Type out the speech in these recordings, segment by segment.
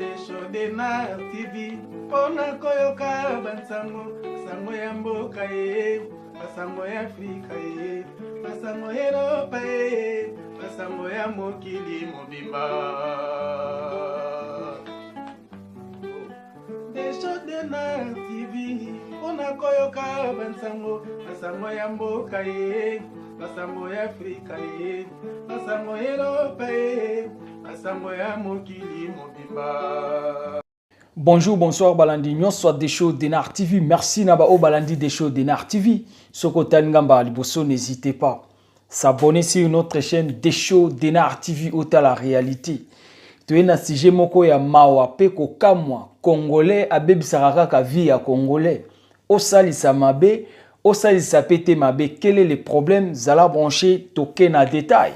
Desho Denard TV mpona koyoka bansango, sango ya mboka ye, basango ya Afrika ye, basango ya Eropa ye, basango ya mokili mobimba. Desho Denard TV mpona koyoka bansango, basango ya mboka ye, basango ya Afrika ye, basango ya Eropa ye, basango ya mokili mobimba. Bonjour, bonsoir balandi nyonso Desho Denard TV. Merci na ba oyo balandi Desho Denard TV. Soko otali ngamba liboso, n'hésitez pas. S'abonner sur notre chaîne Desho Denard TV, otala réalité. Toye na sujet moko ya mawa pe kokamwa. Congolais abebisaka kaka vie ya Congolais. Osalisa mabe, osalisa pe te mabe. Quel est le problème? Zala branché, toke na détail.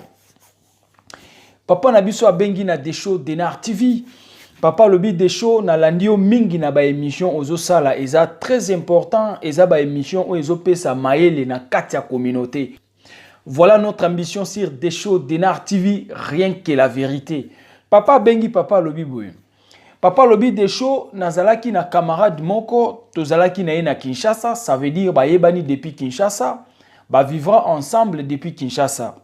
Papa na biso abengi na Desho Denard TV. Papa alobi: "Desho, nalandi yo mingi na baémission ozosala, eza très important, eza baémission oyo ezopesa mayele na kati ya communauté." Voilà notre ambition sur Desho Denard TV, rien que la vérité. Papa abengi, papa alobi boye. Papa alobi: "Desho, nazalaki na camarade moko, tozalaki na ye na Kinshasa." Ça veut dire bayebani depuis Kinshasa, bavivra ensemble depuis Kinshasa.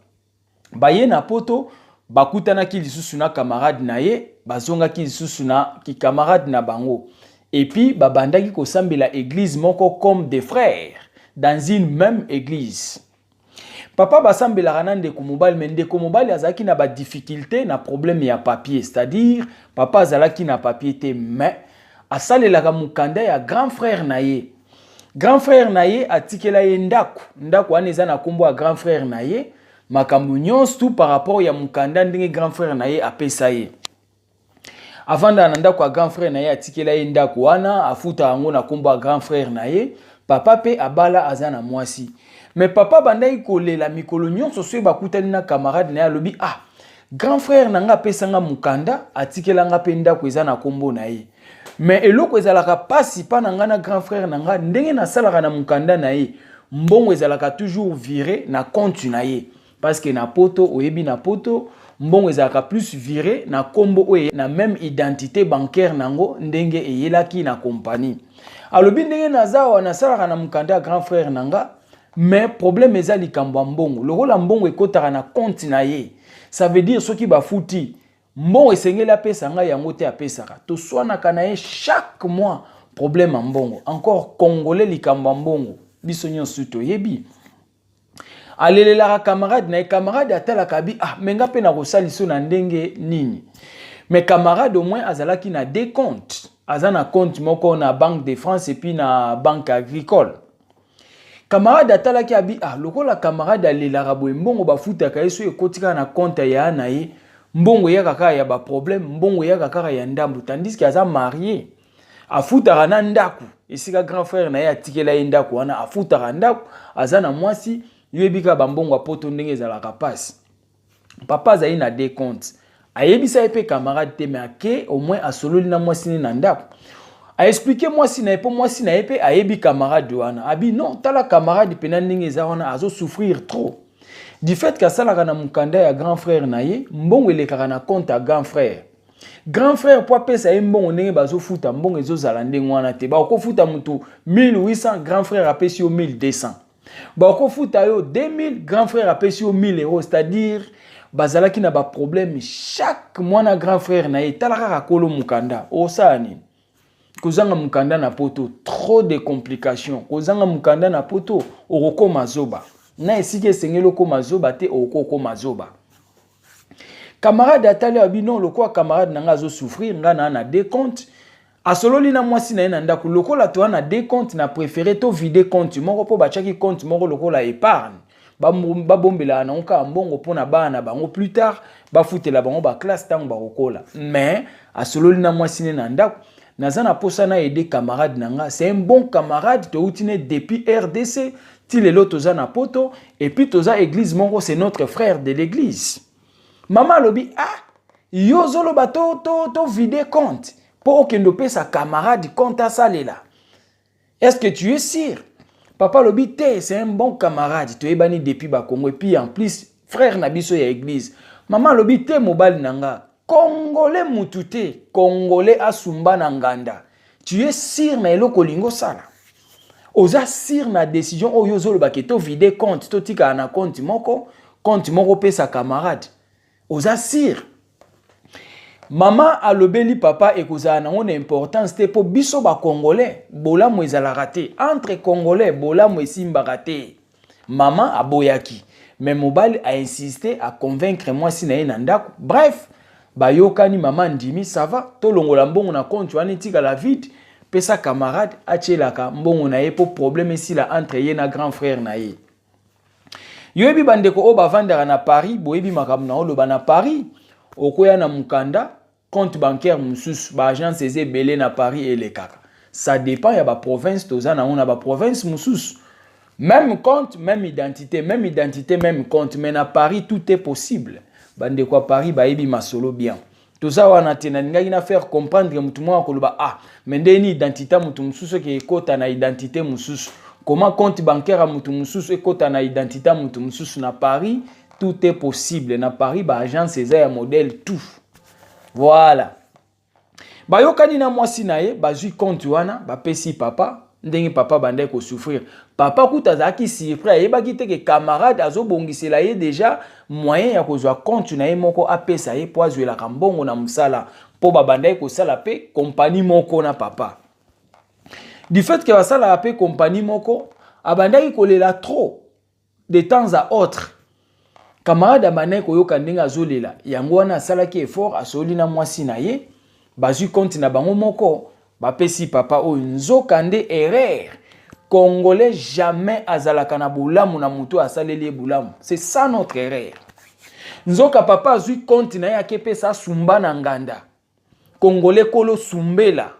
Baye na Poto, bakutanaki lisusu na camarade na ye, bazongaki lisusu na kikamarade na bango et puis babandaki kosambela église moko comme des frères dans une même église. Papa basambelaka na ndeko mobali, mais ndeko mobali azalaki na badifficulté na problème ya papier, c'est-à-dire papa azalaki na papier te, mais asalelaka mokanda ya grand frère na ye. Grand frère na ye atikela ye ndako, ndako wana eza na nkombo ya grand frère na ye, makambo nyonso tout par rapport ya mokanda ndenge grand frère na ye apesa ye. Avandaka na ndako ya grand frère na ye, atikela ye ndako wana, afuta yango na nkombo ya grand frère na ye. Papa mpe abala, aza na mwasi, mais papa bandaki kolela mikolo nyonso soki bakutani na camarade na ye. Alobi: "Ah, grand frère na nga apesanga mokanda, atikelanga mpe ndako eza na nkombo na ye, mais eloko ezalaka mpasi mpa na nga na grand frère na nga, ndenge nasalaka na mokanda na ye, mbongo ezalaka toujours viré na compte na ye, parce que na Poto, oyebi, na Poto mbongo ezalaka plus viré na nkombo oyo na même identité bancaire nango ndenge eyelaki na compagnie." Alobi: "Ndenge naza awa, nasalaka na mokanda ya grand frère na nga, mais problème eza likambo ya mbongo. Lokola mbongo ekɔtaka na compte na ye, ça veut dire soki bafuti mbongo, esengeli apesa ngai yango te, apesaka. Toswanaka na ye chaque mois, problème ya mbongo encore. Congolais, likambo ya mbongo, biso nyonso toyebi." Alelelaka camarade na ye. Camarade atalaka bi: "Ah, mais nga mpe nakosalisa na ndenge nini?" Mais camarade au moins azalaki na deux comptes, aza na compte moko na Banque de France et puis na Banque Agricole. Camarade atalaki abi: "Ah, lokola camarade alelaka boye, mbongo bafutaka ye so ekoti kaka na compte ya na ye, mbongo eyaka kaka ya baproblème, mbongo eyaka kaka ya ndambo." Tandis que aza marié, afutaka na ndako esika grand frère na ye atikela ye ndako wana, afutaka ndako, aza na mwasi. Yoyebi kaka bambongo ya Poto ndenge ezalaka mpasi. Papa azali na deux comptes, ayebisa ye mpe camarade te, mais ake au moins asololi na mwasi ne na ndako, aexpliquer mwasi na ye, mpo mwasi na ye mpe ayebi camarade wana. Abi: "Non, tala camarade mpena ndenge eza wana, azosouffrir trop du fait qu'asalaka na mokanda ya grand frère na ye, mbongo elekaka na compte ya grand frère. Grand frère mpo apesa ye mbongo, ndenge bazofuta mbongo ezozala ndenge wana te. Bakofuta motu 1800, grand frère apesi yo 1200, bakofuta yo 2000, grand frère apesi yo 1000 euros." C'est-à-dire bazalaki na baproblème chaque mois na grand frère na ye. Tala kaka kolo mokanda, osala nini? Kozanga mokanda na Poto, trop de complications. Kozanga mokanda na Poto, okokóma zoba na esika esengeli okóma zoba te, okokóma zoba. Camarade atali, abi: "Non, lokola camarade na ngai azosouffrir, ngai na deux comptes." Asololi na mwasi na ye na ndako: "Lokola toa na deux comptes, na préféré tovider compte moko." Mpo batiaki compte moko lokola épargne, babombelaka nango kaka mbongo mpona bana na bango, plus tard bafutela bango baclasse ntango bakokola. Mais asololi na mwasi ne na ndako: "Naza na posa na aider camarade na nga, c'est un bon camarade, touti ne depuis RDC ti lelo toza na Poto, et puis toza église moko, c'est notre frère de l'église." Mama alobi: "Ah, yo ozoloba to vider compte mpo okende opesa camarade compte asalela, est-ce que tu es sûr?" Papa alobi: "Te, c'est un bon camarade, toyebani depuis Bakongo, et puis en plus frère na biso ya église." Mama alobi: "Te, mobali na nga." Congolais mutu te, congolais asumba na nganda. Tu es sûr na eloko olingi osala? Oza sûr na décision oyo ozoloba ke to vide compte, totikala na compte moko, compte moko opesa camarade? Oza sûr? Mama alobeli papa, ekozala nango na importance te, mpo biso bacongolais bolamu ezalaka te entre Congolais, bolamu esimbaka te. Mama aboyaki, mais mobali ainsiste, aconvaincre mwasi na ye na ndako. Bref, bayokani, mama ndimi, ça va, tolongola mbongo na compte wana, etikala vide, pesa camarade atielaka mbongo na ye mpo problème esila entre ye na grand frère na ye. Yoyebi, bandeko oyo bavandaka na Paris boyebi makambo na oloba. Na Paris, okoya na mokanda, compte bancaire mosusu, baagence eza ebele na Paris, elekaka. Ça dépend ya baprovince toza nango. Na baprovince mosusu, même compte, même identité, même identité, même compte, mais na Paris tout est possible. Bandeko ya Paris bayebi masolo bien. Toza wana te, nalingaki na faire comprendre motu moko akoloba: "Ah, mais ndeni identité ya motu mosusu eke ekota na identité mosusu? Comment compte bancaire ya motu mosusu ekota na identité ya motu mosusu?" Na Paris tout est possible. Na Paris baagence eza ya modèle tout. Voilà, bayokani na mwasi na ye, bazwi compte wana, bapesi papa. Ndenge papa bandaki kosouffrir, papa kuta azalaki surpris, ayebaki te ke camarade azobongisela ye déjà moyen ya kozwa compte na ye moko, apesa ye mpo azwelaka mbongo na mosala, mpo babandaki kosala mpe kompani moko na papa. Du fait ke basalaka mpe kompani moko, abandaki kolela trop. De temps à autre, camarade abandaki koyoka ndenge azolela. Yango wana asalaki effort, asoli na mwasi na ye, bazwi compte na bango moko, bapesi papa oyo. Nzoka nde erreur. Congolais jamais azalaka na bolamu na motu asaleli ye bolamu. C'est ça notre erreur. Nzoka papa azwi compte na ye, akepesa asumba na nganda. Congolais kolo sumbela.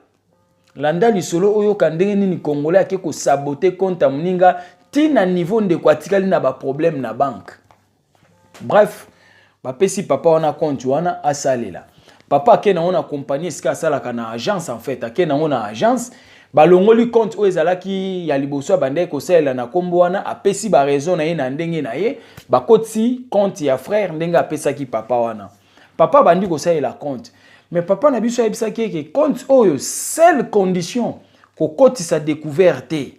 Landa lisolo, oyoka ndenge nini Congolais ake kosaboter compte ya moninga ntina niveau ndeko atikali na baproblème na banque. Bref, bapesi papa wana compte wana asalela. Papa ake nango na compagnie esika asalaka, na agence en fait. Ake nango na agence, balongoli compte oyo ezalaki ya liboso abandaki kosalela na nkombo wana, apesi baraison na ye na ndenge na ye, bakotisi compte ya frère ndenge apesaki papa wana. Papa abandi kosalela compte, mais papa na biso ayebisaki eke compte oyo, seule condition, kokotisa découvert te.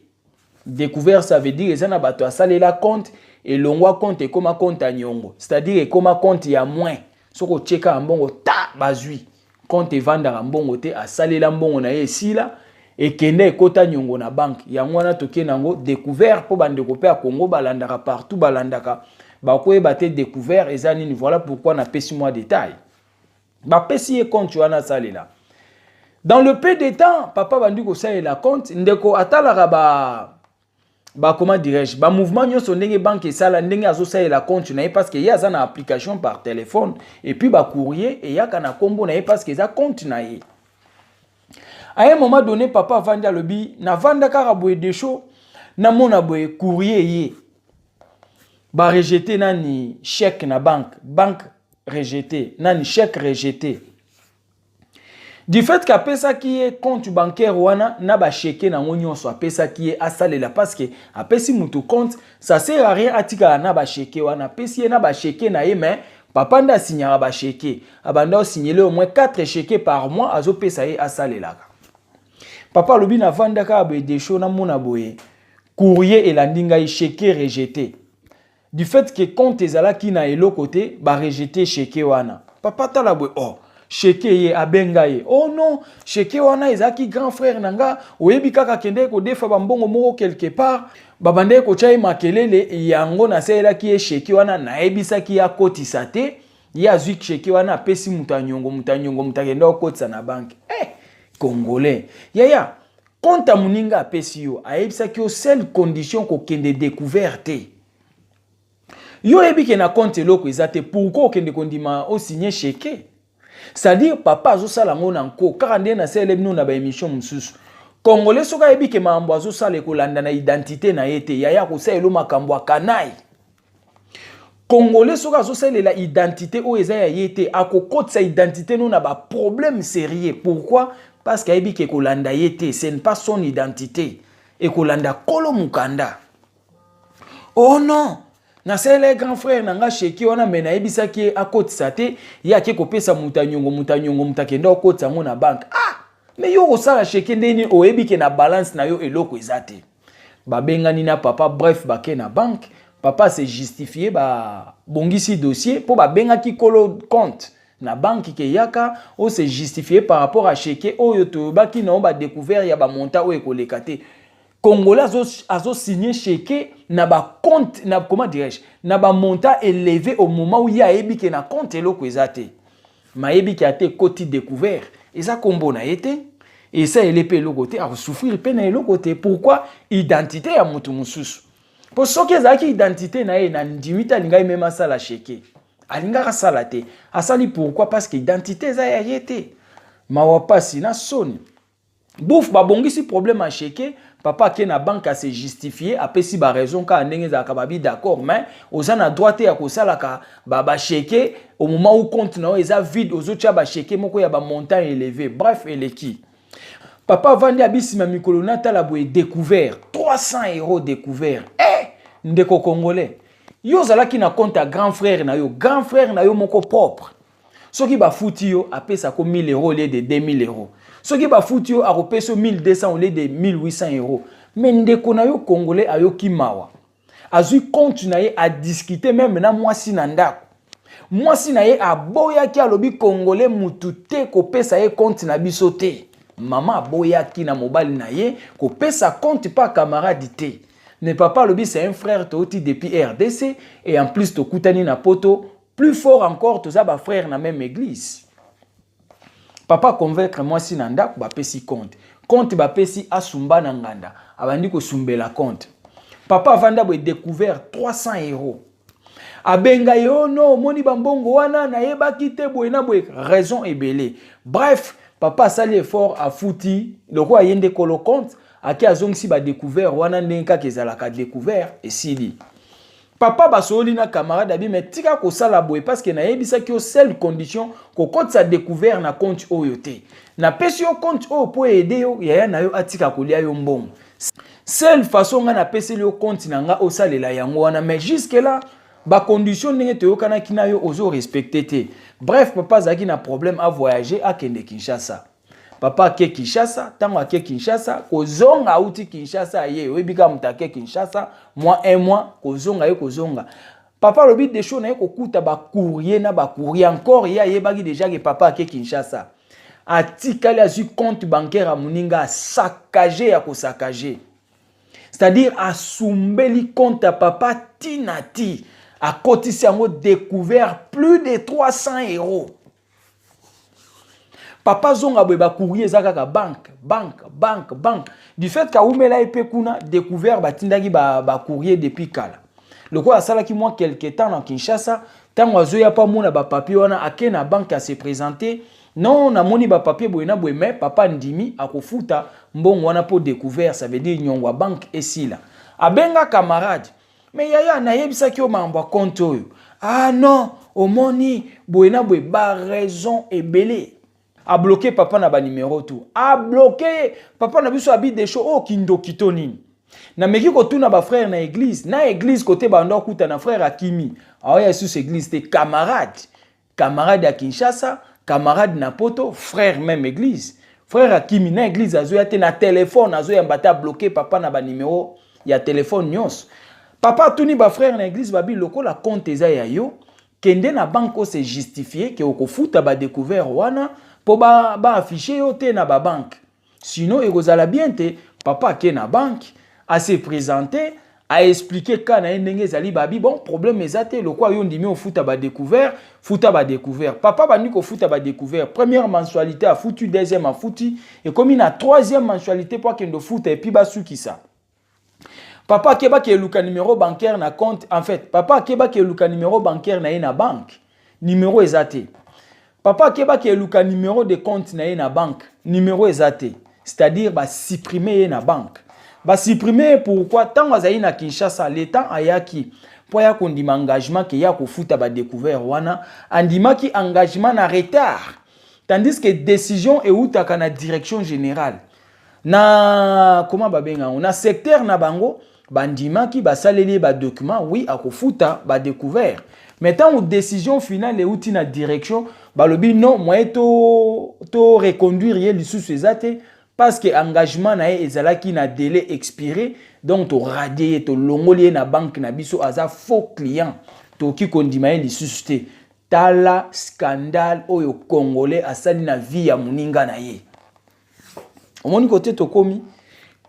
Découvert, ça veut dire eza na bato asalela compte, elongwa compte, ekóma compte ya niongo, c'est-à-dire ekóma compte ya moins. Soki otieka ya mbongo ta, bazwi compte, evandaka mbongo te. Asalela mbongo na ye, esila, ekende, ekota niongo na banque. Yango wana tokende yango découvert, mpo bandeko mpe ya Congo balandaka partout, balandaka, bakoyeba te découvert eza nini. Voilà pourquoi napesi mwa détail. Bapesi ye compte wana asalela. Dans le peu de temps, papa bandi kosalela compte. Ndeko atalaka ba, comment dirais-je, bamouvement nyonso ndenge banque esala, ndenge azosalela compte na ye, parce que ye aza na application par téléphone, et puis bacourrier eyaka na nkombo na ye parce que eza compte na ye. À un moment donné, papa avandi, alobi: "Navanda kaka boye, desho namona boye courrier ye, barejeter nani, chèque na banque, banque rejeté nani, chèque rejeté." Du fait qu'apesaki ye compte bancaire wana na bachèque nango nyonso, apesaki ye asalela, parce que apesi motu compte, ça sert à rien atikala na bachèque wana. Apesi ye na bachèque na ye, mais papa nde asignaka bachèque, abanda osignele au moins 4 chèque par mois, azopesa ye asalelaka. Papa alobi: "Navandaka boye, desho namona boye courrier elandi ngai, chèque rejeté." Du fait que compte ezalaki na eloko te, barejeter chèque wana. Papa tala boye: "Oh, chèque." Ye abenga ye: "Oh non, chèque wana ezalaki grand frère na nga, oyebi kaka, akendeki kodefa bambongo moko quelque part, babandaki kotya ye makelele, yango nasalelaki ye chèque wana, nayebisaki ye akotisa te. Ye azwi chèque wana, apesi moto ya niongo, moto ya niongo, moto akende kokotisa na banque." Eh, Congolais yaya, compte ya moninga apesi yo, ayebisaki yo seule condition, kokende découvert te. Yo oyebi ke na compte eloko eza te, pourquoi okende kondima osigne chèque? C'est-à-dire papa azosala yango na nko, kaka nde nasalele bino na baémission mosusu. Congolais soki ayebi ke makambo azosala ekolanda na identité na ye te, yaya, kosalela makambo akanai. Congolais soki azosalela identité oyo eza ya ye te, akokotisa identité no na baproblème sérieux. Pourquoi? Parce que ayebi ke ekolanda ye te, ce n'est pas son identité, ekolanda kolo mokanda. Oh non. Nasalela grand frère na nga chéquier wana, me nayebisaki ye akotisa te. Ye ake kopesa moto ya nyongo, moto ya nyongo, moto akende okotisa yango na banque. Ah, mais yo kosala chéquier ndeni oyebi ke na balance na yo eloko eza te? Babengani na papa. Bref, bake na banque, papa se justifie, babongisi dossier mpo babengaki kolo compte na banque ke yaka ose justifie par rapport à chéquier oyo toyobaki na yo, badécouvert ya bamontant oyo ekoleka te. Congolais azosigne chéquier na bacompte na, comment dirais-je, na bamontant élevé au moment où ye ayebi ke na compte eloko eza te. Mayebi ke ate ekoti découvert, eza nkombo na ye te, esaleli mpe eloko te, akosouffrir mpe na eloko te. Pourquoi identité ya moto mosusu? Mpo soki ezalaki identité na ye, na ndimi te alingaki même asala chéquier, alingaka asala te. Asali pourquoi? Parce que identité eza ya ye te. Mawa, pasi na soni. Bouf, babongisi problème ya chéquier. Papa ake na banque, ase justifie, apesi baraison kaka ndenge ezalaka. Babi d'accord, mais oza na droit te ya kosalaka bachéquier au moment où compte na yo eza vide, ozotia bachéquier moko ya bamontant élevé. Bref, eleki. Papa avandi, abisima mikolo, natala boye, découvert 300 € découvert. Eh, ndeko congolais, yo ozalaki na compte ya grand frère na yo, grand frère na yo moko propre. Soki bafuti yo, apesako 1000 € au lieu de 2000 €. Soki bafuti yo, akopesa yo 1200 au lieu de 1800 €. Mais ndeko na yo congolais ayoki mawa, azwi compte na ye, adiscute même na mwasi na ndako. Mwasi na ye aboyaki, alobi congolais mutu te kopesa ye compte na biso te. Mama aboyaki na mobali na ye kopesa compte pa camarade te. Mais papa alobi c'est un frère, touti depuis RDC et en plus tokutani na Poto, plus fort encore toza bafrère na même église. Papa convaincre mwasi na ndako, bapesi compte. Compte bapesi, asumba na nganda, abandi kosumbela compte. Papa avanda boye, découvert 300 €. Abenga ye: "Oh no, omoni bambongo wana, nayebaki te boye na boye." Raison ebele. Bref, papa asali effort, afuti lokola ye nde kolo compte, ake azongisi badécouvert wana ndenge kaka ezalaka. Découvert esili. Papa basololi na camarade, abi me tika kosala boye parce que nayebisaki yo seule condition, kokotisa découvert na compte oyo te. Napesi yo compte oyo mpo aider yo, yaya na yo atika kolia yo mbongo. Seule façon ngai napeseli yo compte na nga osalela yango wana, mais jusque là bacondition ndenge toyokanaki na yo ozorespecte te. Bref, papa azalaki na problème, avoyage, akende Kinshasa. Papa ake Kinshasa. Ntango ake Kinshasa, kozonga, auti Kinshasa, ye oyebi kaka moto ake Kinshasa mwa un mois, kozonga ye, kozonga, papa alobi desho na ye kokuta bacourrier na bacourrier encore. Ye ayebaki déjà ke papa ake Kinshasa, atikali, azwi compte bancaire ya moninga, asakage ya kosakage, c'est-à-dire asumbeli compte ya papa ntina ti akotisi yango découvert plus de 300 €. Papa zonga boye, bacourrier eza kaka banque, banque, banque, banque. Du fait kawumela ye mpe kuna, découvert batindaki bacourrier ba depuis kala. Lokola asalaki mwa quelque temps na Kinshasa, ntango azoya mpo amona bapapier wana, ake na banque, ase présente: "Non, namoni bapapier boye na boye." Mais papa ndimi akofuta mbongo wana mpo découvert, ça veut dire nyongo ya banque esila. Abenga camarade: "Mais yaya, nayebisaki yo makambo ya compte oyo." "Ah non, omoni boye na boye." Baraison ebele. Abloke papa na banimero tu, abloke ye. Papa na biso abi desho oyo kindoki to nini? Nameki kotuna bafrère na église, na église kote bando akuta na frère akimi, aoya lisusu église te. Camarade, camarade ya Kinshasa, camarade na Poto, frère même église, frère akimi na église, azoya te, na telefone azoyamba te, abloke papa na banimero ya telefone nyonso. Papa atuni bafrère na église, babi lokola compte eza ya yo, kende na banque ose justifie ke okofuta badécouvert wana mpo baaffiche ba yo te na babanque, sinon ekozala bien te. Papa ake na banque, ase présente, aexplike ka na ye ndenge ezali. Babi bon, problème eza te, lokwa yo ndimi ofuta badécouvert, futa badécouvert. Papa bandi kofuta badécouvert. Première mensualité afuti, deuxième afuti, ekomi na troisième mensualité mpo akende ofuta et puis basukisa. Papa akebaki eluka numéro bancaire na compte. En fait, papa akebaki eluka numéro bancaire na ye na banque, numéro eza te. Papa akebaki eluka numéro de compte na ye na banque, numéro eza te, c'est-à-dire basupprime ye na banque. Basupprime ye pourquoi? Ntango azali na Kinshasa, le temps ayaki mpo aya kondima engagement ke ya kofuta badécouvert wana, andimaki engagement na retard, tandis que décision eutaka na direction générale na comment babenga yango na secteur na bango. Bandimaki, basaleli ye badocument, oui, akofuta badécouvert. Mais ntango décision finale euti na direction, balobi non, moyen to reconduire ye lisusu eza te, parce que engagement na ye ezalaki na délai expiré. Donc toradier ye, tolongoli ye na banque na biso, aza faux client, tokoki kondima ye lisusu te. Tala scandale oyo Congolais asali na vie ya moninga na ye. Omoni kote tokomi,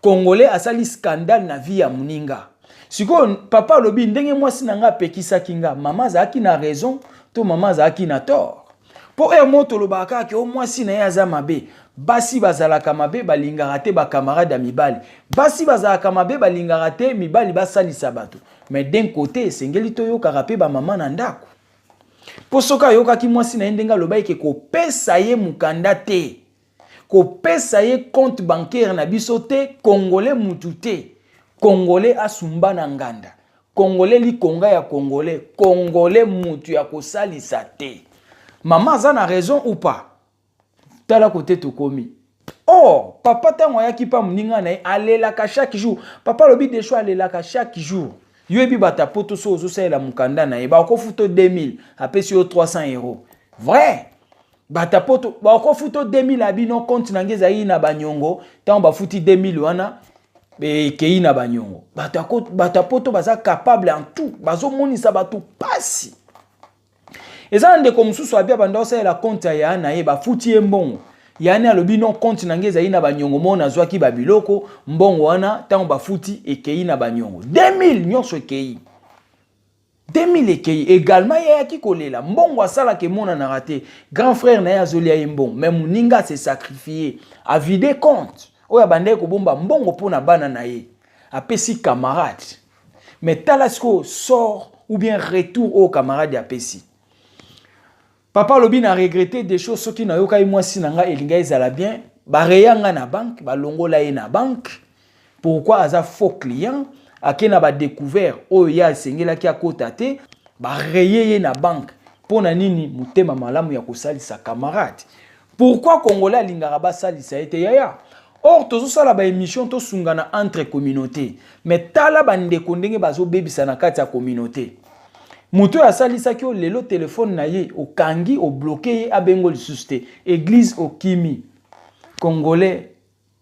Congolais asali scandale na vie ya moninga. Sikoyo papa alobi ndenge mwasi na nga apekisaki nga, mama azalaki na raison to mama azalaki na tort? Mpo oyo mo tolobaka kaka ke o mwasi na ye aza mabe. Basi bazalaka mabe, balingaka te bacamarade ya mibali. Basi bazalaka mabe, balingaka te mibali basalisa bato. Mais d'un côté, esengeli toyokaka mpe bamama na ndako, mpo soki ayokaki mwasi na ye ndenge alobaki ke kopesa ye mokanda te, kopesa ye compte bancaire na biso te. Congolais mutu te, Congolais asumba na nganda, Congolais likonga ya Congolais, Congolais mutu ya kosalisa te. Mama aza na raison ou pas? Tala kote tokomi. Or papa, ntango ayaki mpa moninga na ye, alelaka chaque jour. Papa alobi desho alelaka chaque jour. Yo yebi bato ya Poto, so ozosalela mokanda na ye, bakofuta 2000, apesi yo 300 euro. Vrai, bato ya Poto bakofuta 2000, abino compte na nge ezali na banyongo. Ntango bafuti 2000 wana, ekei na banyongo. Bato ya Poto baza capable en tout, bazomonisa bato pasi. Eza na ndeko mosusu abi abanda osalela compte ya ya na ye, bafuti ye mbongo yani, alobi non, compte na ngai ezali na banyongo moko, nazwaki babiloko, mbongo wana ntango bafuti ekei na banyongo, 2000 nyonso ekei, 2000 ekei également. Ye ayaki kolela, mbongo asalaka emonanaka te, grand frère na ye azolia ye mbongo. Mais moninga ase sacrifié, avider compte oyo abandaki kobomba mbongo mpo na bana na ye, apesi camarade. Mais tala sikoyo sort ou bien retour oyo camarade apesi. Papa alobi na regretter des choses, soki nayokaki mwasi na ngai, elingai ezala bien. Bareya nga na banque, balongola ye na banque. Pourquoi? Aza faux client, ake na badécouvert oyo ye asengelaki akota te, bareye ye na banque. Mpo na nini? Motema malamu ya kosalisa camarade. Pourquoi Congolais alingaka basalisa ye te, yaya? Or tozosala baémission, tosungana entre communauté. Mais tala bandeko ndenge bazobebisa na kati ya communauté. Moto oyo asalisaki yo, lelo telefone na ye okangi, obloquer ye, abengo lisusu te. Église okimi. Congolais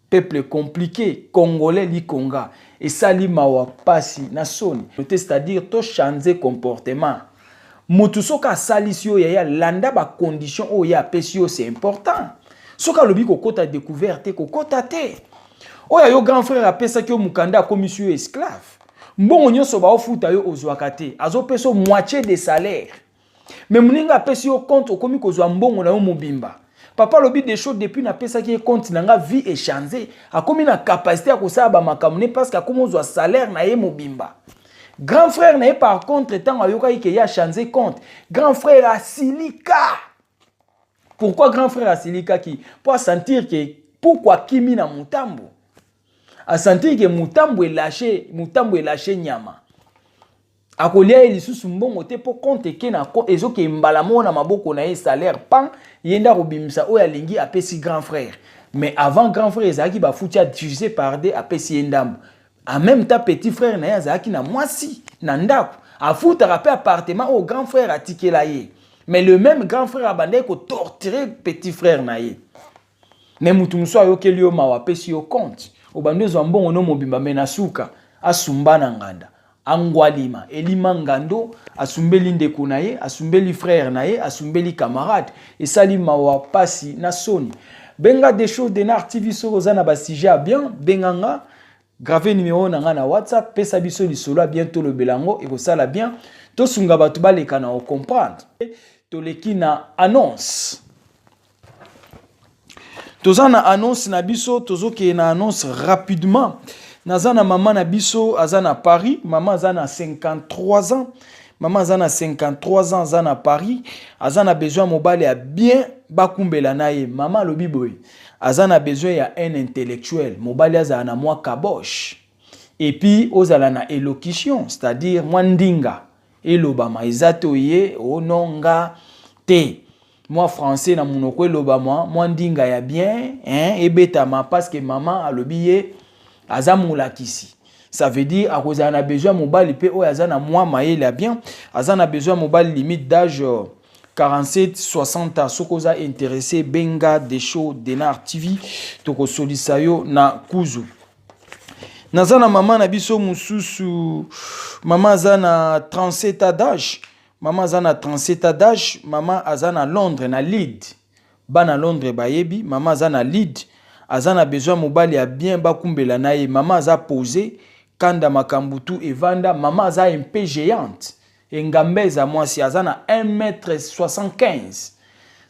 peuple compliqué, Congolais likonga. Esali mawa, pasi na soni te. C'est-à-dire tochanger comportement. Motu soki asalisi yo, yaya, landa bacondition oyo ye apesi yo, c'est important. Soki alobi kokota découvert te, kokota te. Oyo yo grand frère apesaki yo mokanda, akomisi yo esclave. Mbongo nyonso baofuta yo, ozwaka te, azopesa yo moitié de salaire. Mais moninga apesi yo compte, okomi kozwa mbongo na yo mobimba. Papa alobi des choses, depuis napesaki ye compte na nga, vie echanger, akomi na capacité ya kosala bamakambo ne, parce que akomi ozwa salaire na ye mobimba. Grand frère na ye par contre, ntango ayokaki ke ye achanger compte, grand frère asilika. Pourquoi grand frère asilikaki? Mpo asentir ke pourquoi akimi na motambo, asentir ke motambo elâcher, motambo elâcher nyama, akolia ye lisusu mbongo te, mpo compte eke na ezokende mbala moko na maboko na ye, salaire pan, ye nde akobimisa oyo alingi, apesi grand frère. Mais avant, grand frère ezalaki bafuti, adiviser par deux, apesi ye ndambo. En même temps, petit frère na ye azalaki na mwasi na ndako, afutaka mpe appartement oyo grand frère atikela ye. Mais le même grand frère abandaki kotorturer petit frère na ye. Mais mutu mosusu ayokeli yo mawa, apesi yo compte, obandi ozwa mbongo no mobimba. Mais na suka, asumba na nganda, angwalima elima ngando, asumbeli ndeko na ye, asumbeli frère na ye, asumbeli camarade. Esali mawa, pasi na soni. Benga Desho Denar TV soki oza na basujet ya bien. Benga nga, grave numéro na nga na WhatsApp, pesa biso lisolo ya bien, tolobela yango, ekosala bien, tosunga bato baleka na ocomprendre. Toleki na annonce, toza na annonce na biso, tozokende na annonce rapidement. Naza na mama na biso, aza na Paris. Mama aza na 53 ans, mama aza na 53 ans, aza na Paris, aza na besoin mobali ya bien, bakumbela na ye. Mama alobi boye, aza na besoin ya un intellectuel, mobali azala na mwa caboche, et puis ozala na élocution, c'est-à-dire mwa ndinga elobama, eza te oye ononga te, mwa français na monoko elobama, mwa ndinga ya bien, hein, ebetama, parce que mama alobi ye aza molakisi. Ça veut dire akozala na besoin ya mobali mpe oyo aza na mwa mayele ya bien. Aza na besoin ya mobali limite d'âge 47 60 ans. Soki oza intéressé, benga Desho Denar TV, tokosolisa yo na kuzu. Naza na mama na biso mosusu. Mama aza na 37 ans d'âge. Mama aza na 37 ans d'âge. Mama aza na Londres, na Leeds. Bana Londres bayebi. Mama aza na Leeds, aza na besoin mobali ya bien, bakumbela na ye. Mama aza posé, kanda makambo tu evanda. Mama aza un peu géante, engambe eza mwasi, aza na 1 m 75.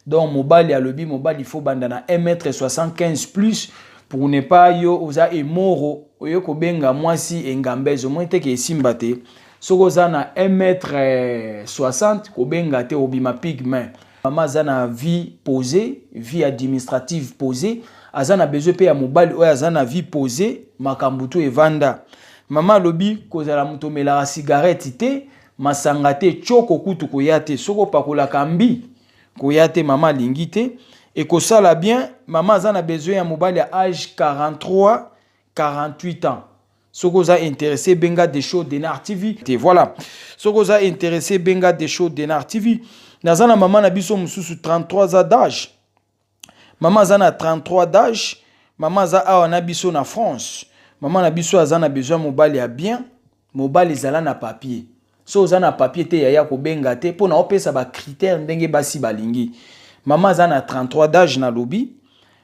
Donc mobali, alobi mobali faut banda na 1 m 75 plus, pour ne pas yo oza emoro oye kobenga mwasi engambeze, omoni teke esimba te. Soki oza na 1 m 60, kobenga te, obima pygmée. Mama aza na vie posée, vie administrative posée. Aza na besoin mpe ya mobali oyo aza na vie posée, makambo to evanda. Mama alobi kozala moto omelaka cigarette te, masanga te, tioko kutu koya te. Soki opakolaka mbi, koya te. Mama alingi te, ekosala bien. Mama aza na besoin ya mobali ya âge 43 48 ans. Soki oza intéressé, benga Desho Denar TV te. Voilà, soki oza intéressé, benga Desho Denar TV. Naza na mama na biso mosusu, 33 ans d'âge. Mama aza na 33 d'âge. Mama aza awa na biso na France. Mama na biso aza na besoin mobali ya bien. Mobali ezala na papier. So oza na papier te, yaya, kobenga te, mpo na opesa bacritère ndenge basi balingi. Mama aza na 33 d'âge, nalobi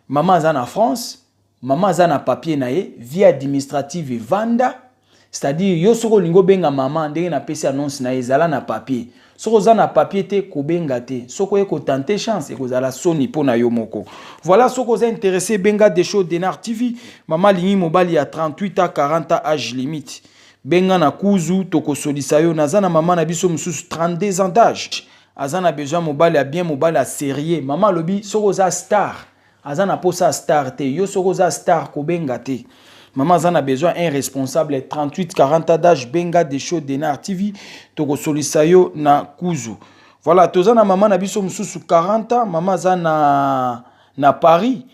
mama aza na France. Mama aza na papier na ye, vie administrative evanda. C'est-à-dire yo soki olingi obenga mama ndenge napesi annonce na ye, ezala na papier. Soki oza na papier te, kobenga te. Soki oye kotenter chance, ekozala soni mpo na yo moko. Voilà, soki oza intéressé, benga Desho Denar TV. Mama alingi mobali ya 38 a 40 a âge limite. Benga na kuzu, tokosolisa yo. Naza na mama na biso mosusu, 32 ans d'âge. Aza na besoin mobali ya bien, mobali ya sérieux. Mama alobi soki oza star, aza na posa ya star te. Yo soki oza star, kobenga te. Mama aza na besoin un responsable, 38 40 ans d'âge. Benga Desho Denar TV, tokosolisa yo na kuzu. Voilà, toza na mama na biso mosusu, 40 ans. Mama aza na Paris,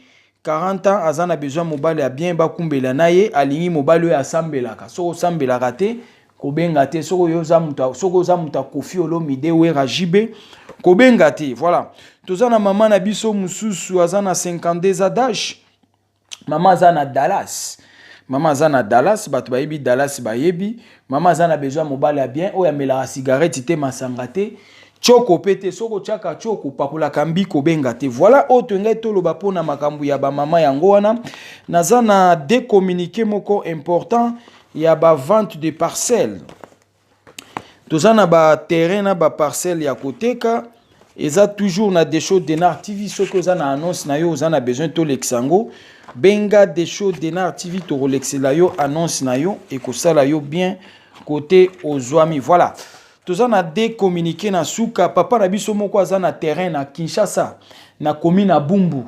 40 ans. Aza na besoin mobali ya bien, bakumbela na ye. Alingi mobali oyo asambelaka. Soki osambelaka te, kobenga te. Soki oza moto Akofi Olomide, Wera, JB, kobenga te. Voilà, toza na mama na biso mosusu, aza na 52 ans d'âge. Mama aza na Dallas. Mama aza na Dallas. Bato bayebi Dallas bayebi. Mama aza na besoin mobali ya bien, oyo amelaka cigarette te, masanga te, tioko mpe te. Soki otiaka tioko, opakolaka mbi, kobenga te. Voilà, oyo toyengai toloba mpona makambo ya bamama yango wana. Naza na deux communiqué moko important ya bavente de parcelle. Toza na baterrain na baparcelle ya koteka. Eza toujours na Desho Denar TV. Soki oza na annonce na yo, oza na besoin tolekisa yango, benga Desho Denar TV, tokolekisela yo annonce na yo, ekosala yo bien kote ozwami. Voilà, toza na deux communiqué na suka. Papa na biso moko aza na terrain na Kinshasa, na commune na Bumbu,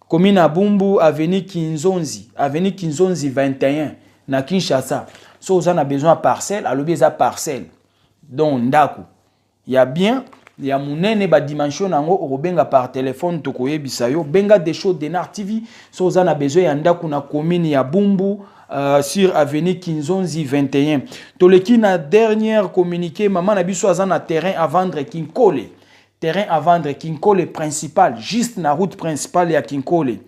commune na Bumbu, avenue Kinzonzi, avenue Kinzonzi 21 na Kinshasa. So oza na besoin ya parcelle, alobi eza parcelle, donc ndako ya bien, ya monene, badimension na yango okobenga par téléphone, tokoyebisa yo. Benga Desho Denar TV so oza na besoin ya ndako na commune ya Bumbu, sur avenue Kinzonzi 21. Toleki na dernière communiqué. Mama na biso aza na terrain à vendre Kinkole, terrain à vendre Kinkole principal, juste na route principale ya Kinkole.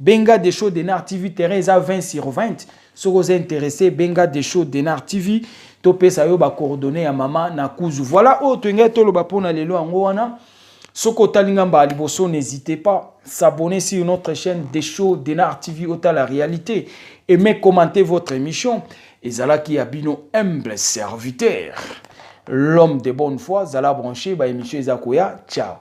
Benga Desho Denar TV. Terrain eza 20 sur 20. Soki oza intéressé, benga Desho Denar TV, topesa yo bacoordonnées ya mama na kuzu. Voilà, oyo toyengai toloba mpona lelo yango wana. Soki otali ngamba ya liboso, n'hésitez pas s'abonner sur notre chaîne Desho Denar TV, otala réalité. Aimez, commentez votre émission. Ezalaki ya bino humble serviteur, l'homme de bonne foi. Zala branché, baémission eza koya. Ciao.